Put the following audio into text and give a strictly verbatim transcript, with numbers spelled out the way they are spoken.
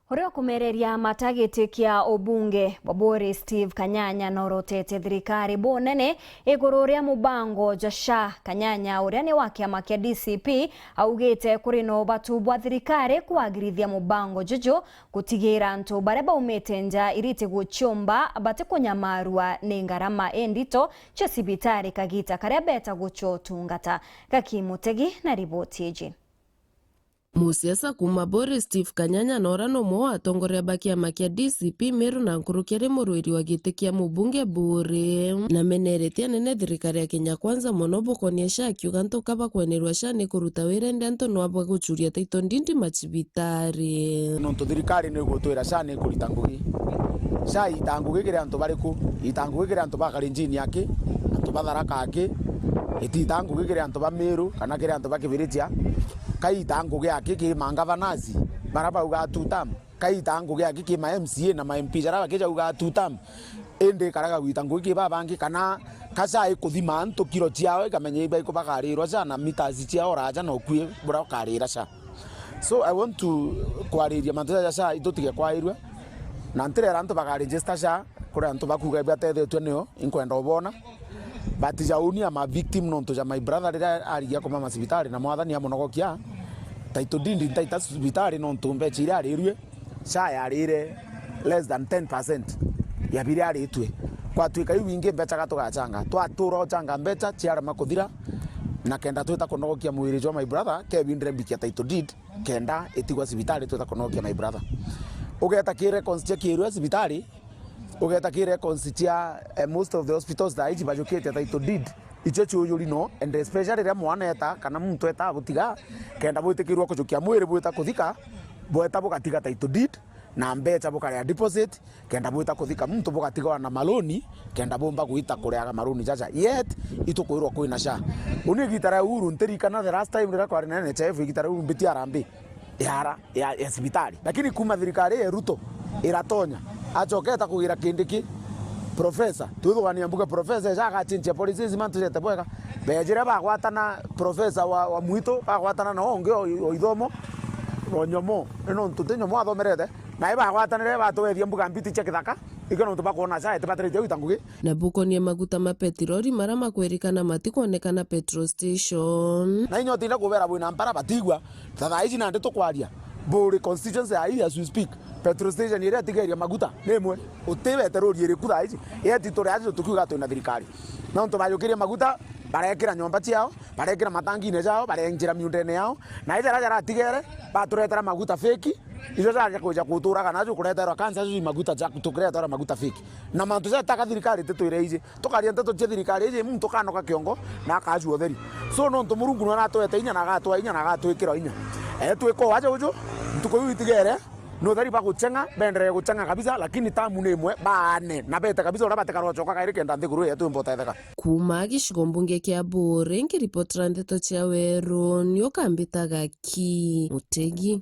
Uria ukumereria mata giti kia ubunge bwa Buuri, Steve Kanyanya, norotete thirikari bunene iguru ria mubango jwa SHA. Kanyanya, uria ni wa kiama kia D C P, augite kuri na ubatu bwa thirikari kwagirithia mubango juju, gutigira antu baria baumite nja iriti guciumba batikunyamarua ni ngarama indito cia cibitari kagita karia beta gucua utungata. Gaki Mutegi na riboti iji. Musiasa kuuma Buuri, Steve Kanyanya, nora nomwe wa atongoria ba kiama kia D C P Meru na nkuruki ari murwiri wa giti kia mubunge Buuri. Na meneretie anene thirikari ya Kenya Kwanza mono bukonie SHA, akiuga ntuka bakwenerwa SHA ni kuruta wira, indi antu nwa bwa gucuria title deed macibitari. Nontu thirikari ni gutwira SHA ni kurita ngugi. SHA ita ngugi kiri antu bariku? Ita ngugi kiri antu ba Kalenjin aki, antu ba Tharaka aki, itiita ngugi kiri antu ba Meru kana kiri antu ba Kibirichia. Ka ita ngugi aki ki mangavanasi bara bauga two term? Ka ita ngugi aki ki ma M C A na ma M P jara bakija uga two term? Indi ikaraga gwita ngugi ki babangi, kana ka SHA ikuthima antu kiro ciao, ikamenya iba ikubagarirwa SHA na meters ciao raja na ukui bura ukarira SHA. So I want to kwariria mantu jaja SHA itutige kwairua, na ntirera antu bakaregister SHA kuri antu bakuga batethetue nio, inkwenda ubona. But ja uni ama victim nontu ja my brother riria arigia kumama cibitari na mwathani amunogokia, title deed ntaita cibitari nontu mbecha iria arirue, SHA yarire less than ten percent ya biria aritue. Kwatuika iu ingi mbecha ga tugachanga, twatura uchanga mbecha ciarema kuthira, na kenda twita kunogokia mwiri jwa my brother, kebindire mbikia title deed, kenda itigwa cibitari twita kunogokia my brother. Ugeta ki records cia kirua cibitari, ugeta ki records cia, eh, most of the hospitals thaa iji bajukitie title deed. Icio ciujuri no, and especially riria mwana eta kana muntu eta butiga, kenda bwitikirwa kujukia mwiri bwita kuthika, bweta bugatiga title deed na mbecha bukarea deposit, kenda bwita kuthika muntu bugatigwa na maruni, kenda bumba gwita kuriaga maruni jaja. Yet itukwirwa kwina SHA. Uni igita ria Uhuru ntirikana the last time riria kwari na N H I F, igita ria Uhuru mbiti harambee yara ya, ya cibitari. Lakini kuma thirikari ya Ruto iratonya, acoketa kugira Kindiki, professor, twithugania mbuga professor eja agachinchia policies, mantu jete bwega. Bejire bagwatana professor wa, wa Mwitu, bagwatana na ungi o, o ithomo, o Nyomo. Ni nontu ti Nyomo athomerete, na ibagwatanire batwethia mbuga mbiti cia kithaka, ikio nontu bakwona SHA itibatarite gwita ngugi. Na bukonie maguta ma petroli mara makwirikana matikwonekana petrol station. Na inya utinda kubera bwina mpara batigwa, ta thaa ici nandi tukwaria, Buuri constituency ya ii as we speak, petrol station iria itigeria maguta ni imwe. Uti petroli iriku thaa ici, yeti turi aja tukiuga twina thirikari. Nontu bajukirie maguta, barekira nyomba ciao, barekira matangine jao, barenjira miundene yao, na ija jara jaratigere, baturetera maguta feki, ijo jaja kwija kuturaga najo kureterwa kansa, ju maguta ja, tukireterwa maguta feki. Na mantu jataka thirikari ititwire iji, tukaria nteto cia thirikari iji, muntu kanoka kiongo na akajua utheri. So, nontu Murungu nwe aratwete inya na agatwa inya na agatwikira inya. E, twiko waja uju, ntuku iu itigere, ni utheri bagucheng'a, benderee gucheng'a kabisa, lakini tamu ni imwe, baane, na bete kabisa, uria batikarochoka kairi kenda nthiguru yetu imba utetheka. Kuuma gicigo mbunge kia Buuri, nkiripotera nteto cia Weru, ni ukambitaga ki Mutegi.